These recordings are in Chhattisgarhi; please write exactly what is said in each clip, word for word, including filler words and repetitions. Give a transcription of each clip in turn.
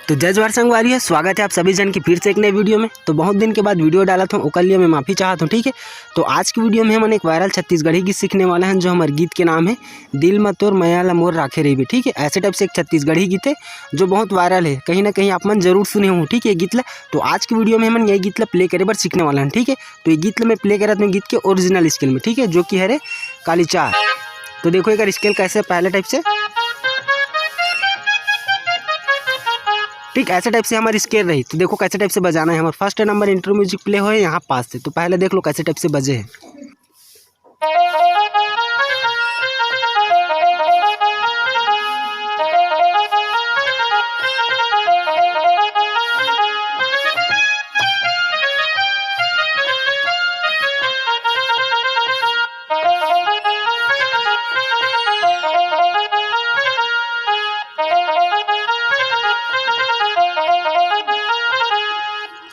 तो जय जोहार संगवारी हो, स्वागत है आप सभी जन के फिर से एक नए वीडियो में। तो बहुत दिन के बाद वीडियो डालत हूँ, ओकर लिए मैं माफ़ी चाहत हूँ, ठीक है। तो आज की वीडियो में हमन एक वायरल छत्तीसगढ़ी गीत सीखने वाला हन, जो हमर गीत के नाम है दिल म तोर मया ला मोर राखे रहिबे, ठीक है। ऐसे टाइप से एक छत्तीसगढ़ी गीत है जो बहुत वायरल है, कहीं ना कहीं आप मन जरूर सुने हो, ठीक है, ये गीत ला। तो आज की वीडियो में हमन ये गीत ला प्ले करे बर सीखने वाला हन, ठीक है। तो ये गीत ला मैं प्ले करत हूँ गीत के ओरिजिनल स्केल में, ठीक है, जो कि हरे काली चार। तो देखो एक स्केल कैसे, पहले टाइप से, ठीक ऐसे टाइप से हमारी स्केल रही। तो देखो कैसे टाइप से बजाना है। हमारा first number intro music play होए यहाँ पास से, तो पहले देख लो कैसे टाइप से बजे है।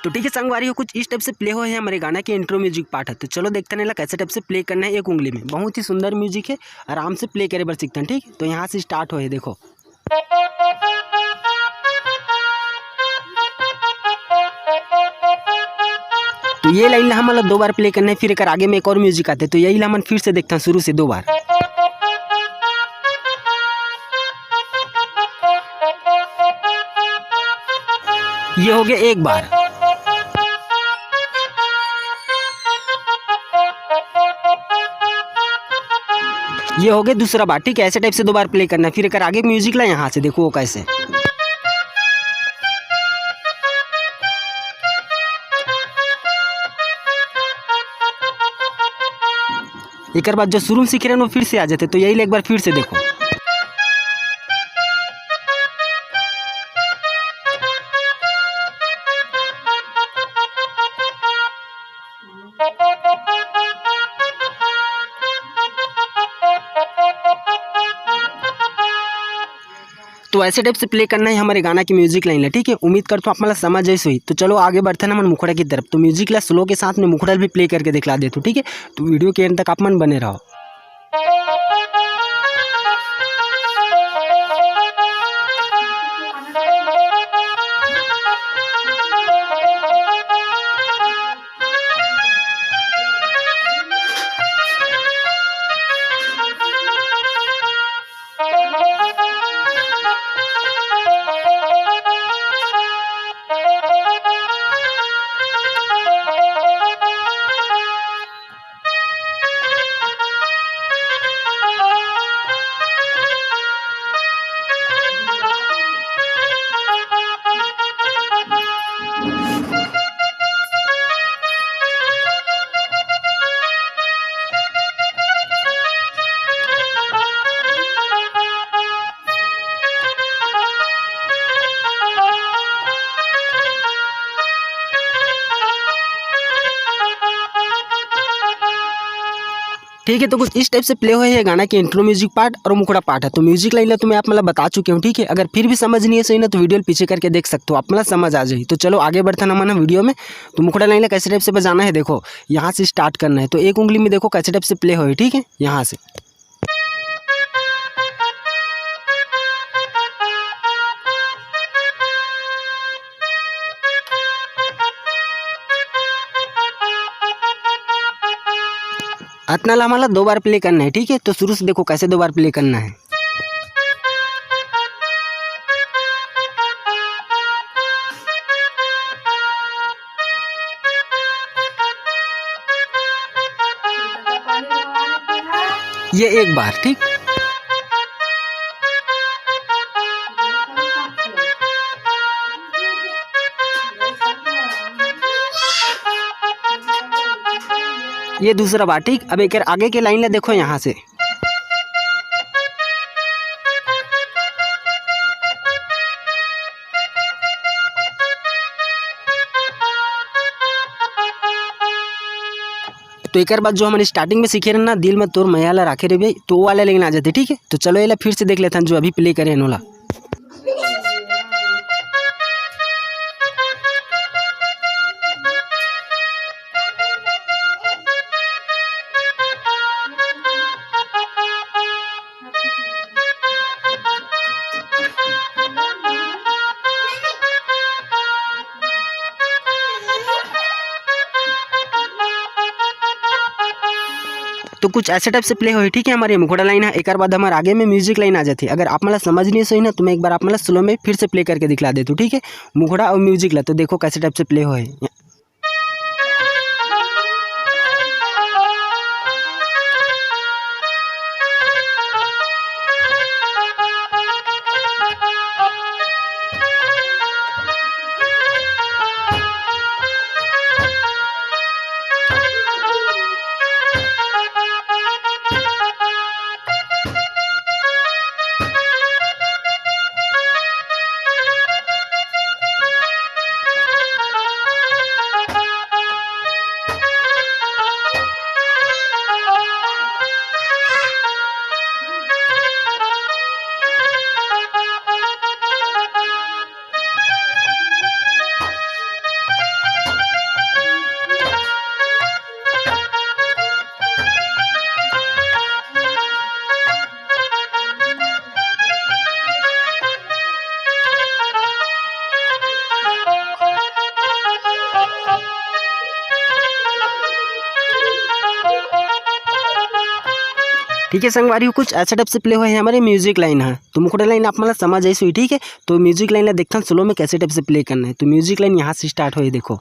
तो ठीक है संगवारी हो, कुछ इस टाइप से प्ले होए है हमारे गाना के इंट्रो म्यूजिक पार्ट है। तो चलो देखते हैं ला कैसे टाइप से प्ले करना है एक उंगली में। बहुत ही सुंदर म्यूजिक है, आराम से प्ले करे बर सीखते हैं, ठीक। तो यहाँ से स्टार्ट होए, देखो। तो ये लाइन ला हमन ला दो बार प्ले करना है, फिर एकर आगे में एक और म्यूजिक आते, तो यही ला हमन फिर से देखते हैं शुरू से दो बार। ये हो गया एक बार, ये हो गया दूसरा बार, ठीक है। ऐसे टाइप से दो बार प्ले करना है, फिर एकर आगे म्यूजिक ला यहाँ से देखो वो कैसे। एकर बाद जो शुरू में सीखे रहे वो फिर से आ जाते, तो यही ले एक बार फिर से देखो। तो ऐसे टाइप से प्ले करना है हमारे गाना के म्यूजिक लाइन ला, ठीक है। उम्मीद करता हूँ आप मन ला समझ आइस होही। तो चलो आगे बढ़ते हैं हमन मुखड़ा की तरफ। तो म्यूजिक ला स्लो के साथ में मुखड़ा भी प्ले करके दिखला देता हूँ, ठीक है। तो वीडियो के एंड तक आप मन बने रहो। ठीक है, तो कुछ इस टाइप से प्ले होए है गाना के इंट्रो म्यूजिक पार्ट और मुखड़ा पार्ट है। तो म्यूजिक लाइन ला तो मैं आप मतलब बता चुके हूँ, ठीक है। अगर फिर भी समझ नहीं है सही ना, तो वीडियो पीछे करके देख सकते हो, आप मतलब समझ आ जाए। तो चलो आगे बढ़ते हैं ना वीडियो में। तो मुखड़ा लाइन ला कैसे टाइप से बजाना है, देखो यहाँ से स्टार्ट करना है। तो एक उंगली में देखो कैसे टाइप से प्ले होए, ठीक है, यहाँ से। अतना ला हमन ला दो बार प्ले करना है, ठीक है। तो शुरू से देखो कैसे दो बार प्ले करना है। ये एक बार, ठीक। ये दूसरा बार, ठीक। अब एक आगे के लाइन ला देखो यहाँ से। तो एक बार जो हमन स्टार्टिंग में सीखे रहना, दिल में तोर मया ला राखे रहिबे, तो वो वाला लेकिन आ जाते, ठीक है। तो चलो ये ला फिर से देख लेते हैं जो अभी प्ले करे हैं ओला। कुछ ऐसे टाइप से प्ले होही, ठीक है, हमर ये मुखड़ा लाइन ह। एकर बाद हमर आगे में म्यूजिक लाइन आ जाथे। अगर आप मन ला समझ नइ होही ना, तो मैं एक बार आप मन ला स्लो में फिर से प्ले करके दिखला देथों, ठीक है, मुखड़ा अउ म्यूजिक ला। तो देखो कैसे टाइप से प्ले होही। ठीक है संगवारी हो, कुछ ऐसा टाइप से प्ले होए हे हमर म्यूजिक लाइन ह। तो मुखड़ा लाइन आप मन ला समझ आइस होही, ठीक है। तो म्यूजिक लाइन ला देखथन स्लो में कैसे टाइप से प्ले करना है। तो म्यूजिक लाइन यहाँ से स्टार्ट होए, देखो।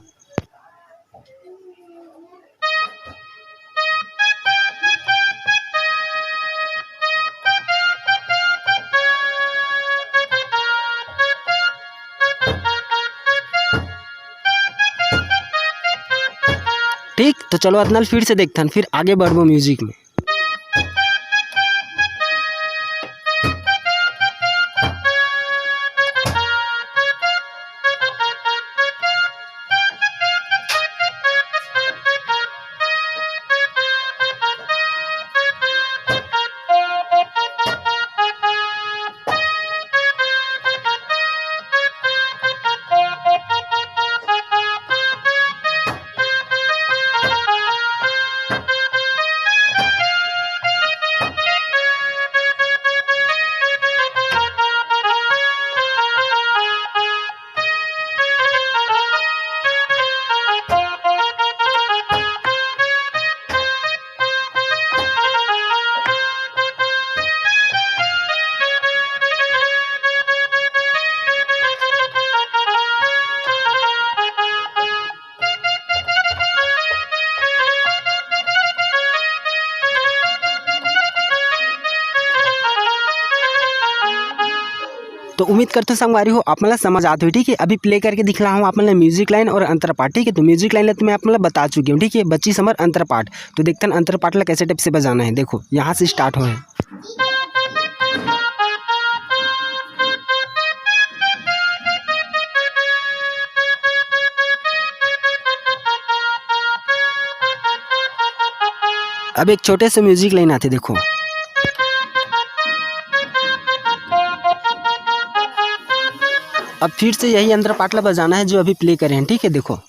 ठीक, तो चलो अतना ल फिर से देखथन, फिर आगे बढ़बो म्यूजिक में। तो उम्मीद करथों संगवारी हो, आप मन ला समझ आत होही, ठीक है। अभी प्ले करके दिखला हूँ आप मन ला म्यूजिक लाइन और अंतर पाठ, ठीक है। तो म्यूजिक लाइन ला तो मैं आप मन ला बता चुके हूँ, ठीक है, बच्ची समर अंतर पाठ। तो देखथन अंतर पाठ ला कैसे टाइप से बजाना है। देखो यहाँ से स्टार्ट होए। अब एक छोटे से म्यूजिक लाइन आथे, देखो। अब फिर से यही अंतर पाठ ला बजाना है जो अभी प्ले करे हैं, ठीक है। देखो